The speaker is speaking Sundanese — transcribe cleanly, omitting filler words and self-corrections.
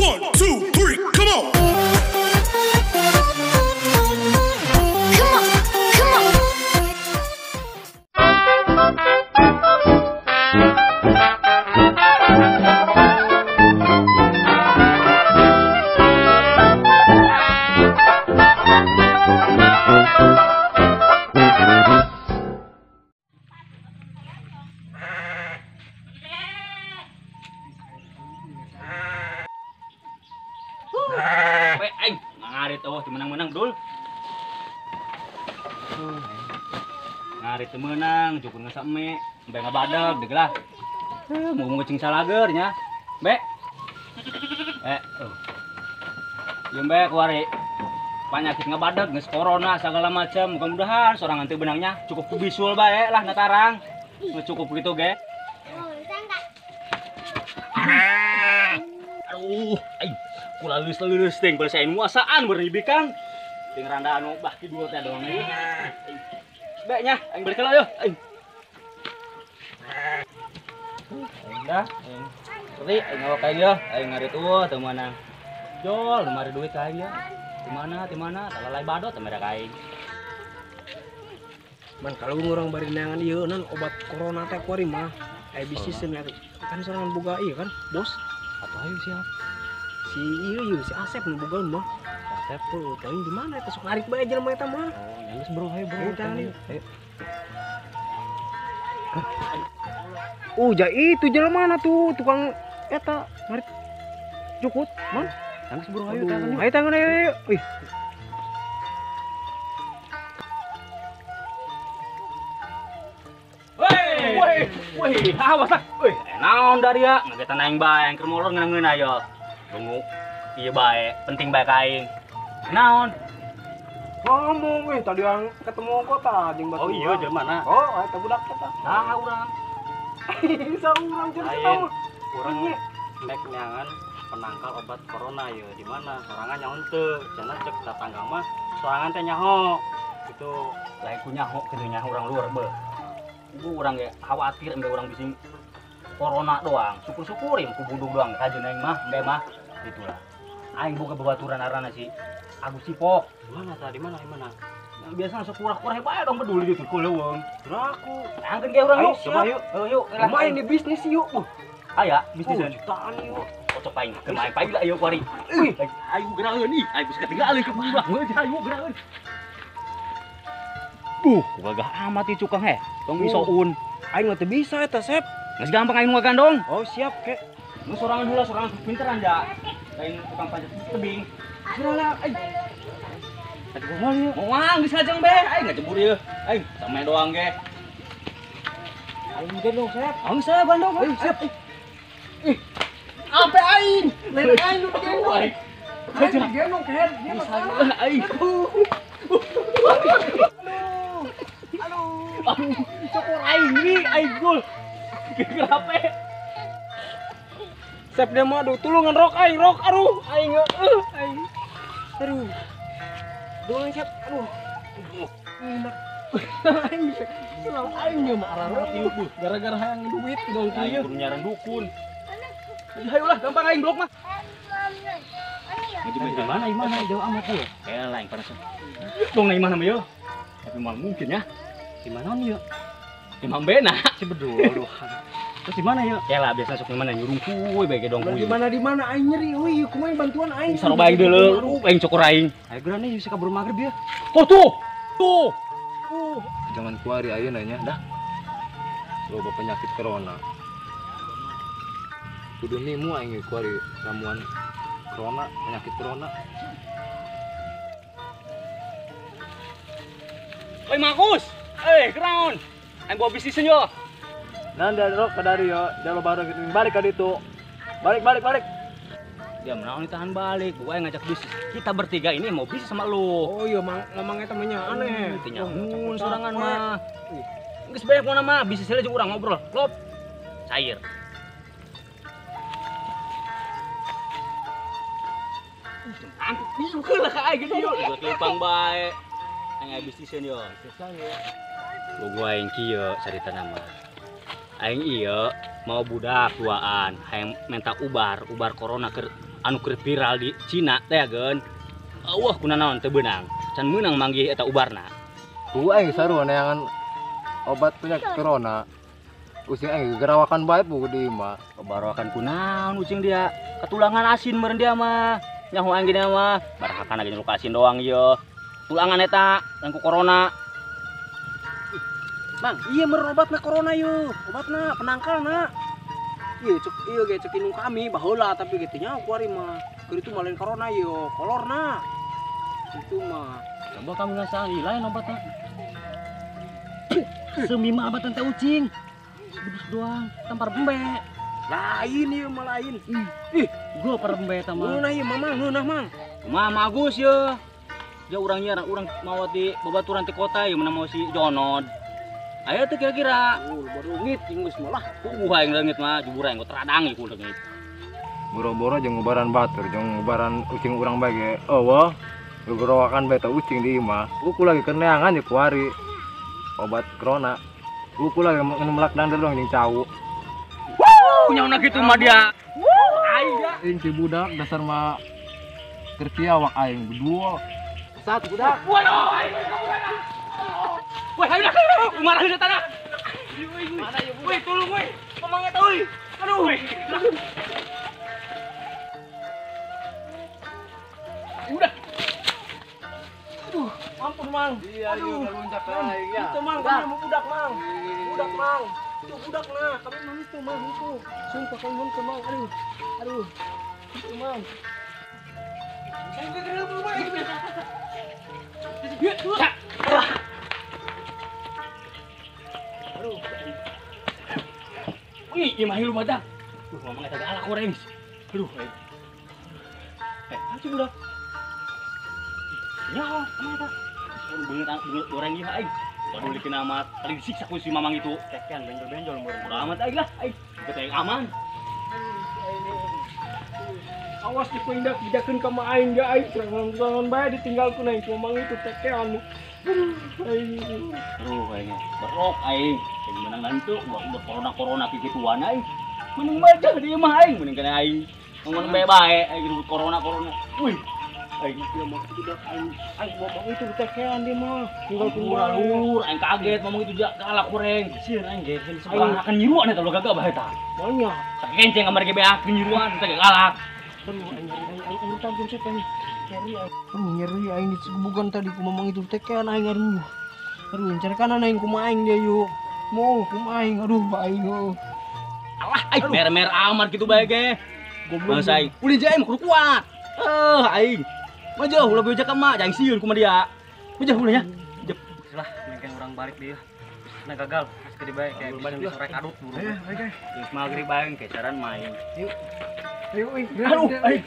1, 2, 3, come on. Come on, come on. Aing ngarit eueuh teu menang-menang dul. Ngarit teu meunang, jukun ngasame, embe ngabadag deuk lah. Muga-muga cing salager nya. Be. Ieu embe kuari. Panyakit ngabadag geus corona segala macam, mudah-mudahan sorangan teu beunangnya cukup ku bisul bae lah natarang. Geus cukup kitu ge. Aduh, aing kula lulus-lulus ting bari saya muasaan beri bikang. Ting randa anu bah kidul teh dong. Be nya, aing balik heula yeuh, aing. Aing dah, aing. Ri, aing awak aing yeuh, aing ngarit eueuh teu meunang. Jol, mari duit ka aing yeuh. Di mana, di mana, talalai badot teh merek aing. Man kalau urang bari neangan ieu nan obat corona teh kuari mah. Aya bisnis cenah kan sorangan boga ieu kan, bos. Atuh ayo siap. Si ieu si Asep nu boga mah. Asep tuh, teuing di mana eta sok ngarit bae jelema eta mah. Oh, nya geus bro, ayo bro. Ayo. Oh, ja itu jelema na tuh tukang eta ngarit jukut, man. Geus bro, ayo tangan. Ayo tangan ayo. Ih. Woi, woi, awas lah. Woi, naon dari ya? Ngagetan aing bae, aing keur molor ngeunah-ngeunah yo. Dungu. Ieu bae, penting bae ka aing. Naon? Ngomong euy, tadi yang ketemu kota jeung batu. Oh iya, jelema mana? Oh, eta budak eta. Saha urang? Saha urang jeung tahu. Urang nek neangan penangkal obat corona ye di mana? Sorangan nyaho teu, cenah cek tetangga mah sorangan teh nyaho. Gitu. Lain ku nyaho kitu nyaho urang luar beuh. Ku urang ge khawatir embe urang bising corona doang. Syukur-syukur ku budug doang kajeun aing mah, embe mah. Gitulah. Aing boga babaturan arana si Agus Sipok. Di mana tah? Di mana? Di mana? Biasa sok kurah-kurah bae dong peduli gitu ku leuweung. Geraku. Angkeun ge urang yuk. Coba yuk. Heuh yuk. Lumayan di bisnis yuk. Aya bisnis jutaan yuk. Kocok aing. Keur main pagi lah yuk kuari. Ayo gerakeun ih. Aing geus katinggalin ke budak. Ayo gerakeun. Gagah amat ieu cukang he. Tong isoun. Aing mah teu bisa eta, Sep. Geus gampang aing nu ngagandong. Oh, siap ke. Nu sorangan heula, sorangan pinteran ja. Lain tukang panjat tebing. Geura aing. Tadi gua moal ieu. Moal geus ngajeng be. Aing ngajebur ieu. Aing sama doang ge. Aing gendong, Sep. Aing saya gandong. Aing siap. Ih. Ampe aing. Lain aing nu digendong. Aing digendong kehed. Dia mah salah. Aing. Aduh. Aduh, cokor aing nih, aing gol. Kenapa? Sep dia mah aduh, tulungan rok aing, rok aduh, aing aing. Aduh. Tulungan Sep, aduh. Enak. Aing selalu aing nya mah arah ieu gara-gara hayang duit dong aing kudu nyaran dukun. Ayo lah, gampang aing blok mah. Di mana? Di mana? Jauh amat tuh. Eh, lain panas. Dong na imah mah yeuh. Tapi moal mungkin ya. Di mana nih yuk? Di Mambena. Si bedul. Terus di mana yuk? Ya lah biasa sok mana nyurung kuy bae gedong kuy. Di mana di mana aing nyeri euy, kumaha bantuan aing. Bisa roba aing deuleu, aing cukur aing. Ayo geura nih bisa kabur magrib ya. Oh tuh. Tuh. Jangan kuari ayeuna nya dah. Loba penyakit corona. Kudu nimu aing kuari ramuan corona, penyakit corona. Oi Markus. Eh, ground. Aing bawa bisnis yo. Nanda rok kadari yo, jalo bareng gitu. Balik ka ditu. Balik balik balik. Dia menawan ditahan balik, gua yang ngajak bisnis. Kita bertiga ini mau bisnis sama lu. Oh iya, mang ngomong eta mah nya aneh. Teu nyamun sorangan mah. Geus banyak mana mah, bisnis aja urang ngobrol. Klop. Cair. Angkut lah ka aing gede yo. Gua kelupang bae. Aing bisniseun yo. Gua aing kieu carita nama. Aing ieu Mau budak duaan hayang minta ubar corona keur anu keur viral di Cina teh geun. Eueuh kunanaon teu beunang. Can meunang manggih eta ubarna. Tuh aing sarua neangan obat penyakit corona. Ucing aing gerawakan bae buku di imah. Barawakan kunaon ucing dia. Ketulangan asin meureun dia mah. Nyaho aing gini mah. Barahakan lagi nyeluk asin doang ieu. Tulangan eta lain ku corona. Bang, iya meureun obatna corona yeuh. Obatna penangkalna. Ieu cek ieu ge cek indung kami baheula tapi gitu nya kuari mah. Keur itu mah lain corona ieu, kolorna. Itu mah. Coba kami ngasaan lain obatna. Semi mah abatan teh ucing. Bedus doang, tampar bembe. Lain ieu mah lain. Ih, gua par bembe eta mah. Ngeunah ieu mah, ngeunah mang. Kumaha Agus ye. Ja urang nya urang mawa ti babaturan ti kota ieu mana mau si Jonod. Ayo tuh kira-kira. Baru leungit jeung geus malah. Aing leungit mah jubur aing teradang ieu ku leungit. Boro-boro jeung ngubaran batur, jeung ngubaran ucing urang bae ge. Eueuh, gerawakan bae teh ucing di imah. Ku lagi keur neangan ye kuari obat corona. Ku lagi melak dandel doang jeung cau. Wuh, nyauna kitu mah dia. Wuh, aing dia. Aing si budak dasar mah keur kiawak aing berdua. Sat budak. Waduh, aing woi, ayo dah. Marah di tanah. Woi, tolong woi. Mamang eta euy. Aduh. Udah. Aduh, ampun Mang. Iya, aduh, lunjak aing ya. Itu Mang, kami mau budak Mang. Budak Mang. Itu budak nah, kami mau itu Mang itu. Sumpah kami mau Mang. Aduh. Aduh. Itu Mang. Aduh. Wih, ieu mah hilu badak. Duh, mamang eta galak goreng. Aduh, aing. Anjing budak. Ya, kumaha eta? Beungeut goreng ieu aing. Waduh dikeun amat, paling disiksa ku si mamang itu. Kekean benjol-benjol meureun. Bodo amat aing lah, aing. Kita yang aman. Awas dipindah pidakeun ka ma aing ga aing serangan bae ditinggalkeun aing ku mamang itu tekean. Aduh, aing. Aduh, aing berok aing. Aing menang nantu buat corona-corona kikituan aing. Mending bae di imah aing, mending kana aing. Ngomong bae-bae aing ribut corona-corona. Wih, aing dia mah budak aing. Aing mamang itu tekean dia mah. Tinggal lur, aing kaget mamang itu galak goreng. Sieun aing ge sebelah akan nyiruan eta lo gagah bae ta. Maunya. Sakenceng kamar ge beak nyiruan teh galak. Aduh, aing aing urutan konsep aing. Nyeri aing. Aduh, nyeri aing disegebugan tadi ku mamang itu tekean aing aduh. Aduh, cari kanan aing kumaha aing dia yuk. Mau kumaha aing aduh aing. Alah, aing mer-mer amat gitu bae ge. Goblok aing. Ulin je aing kudu kuat. Aing. Maju ulah beja ka emak, jangan sieun kumaha dia. Maju ulah nya. Jep. Lah, mungkin urang balik dia. Nah gagal, geus gede bae kayak bisa disorek adut buru. Ayo, ayo. Geus maghrib aing kecaran main. Yuk. Ayo, ayo. Aduh, aing.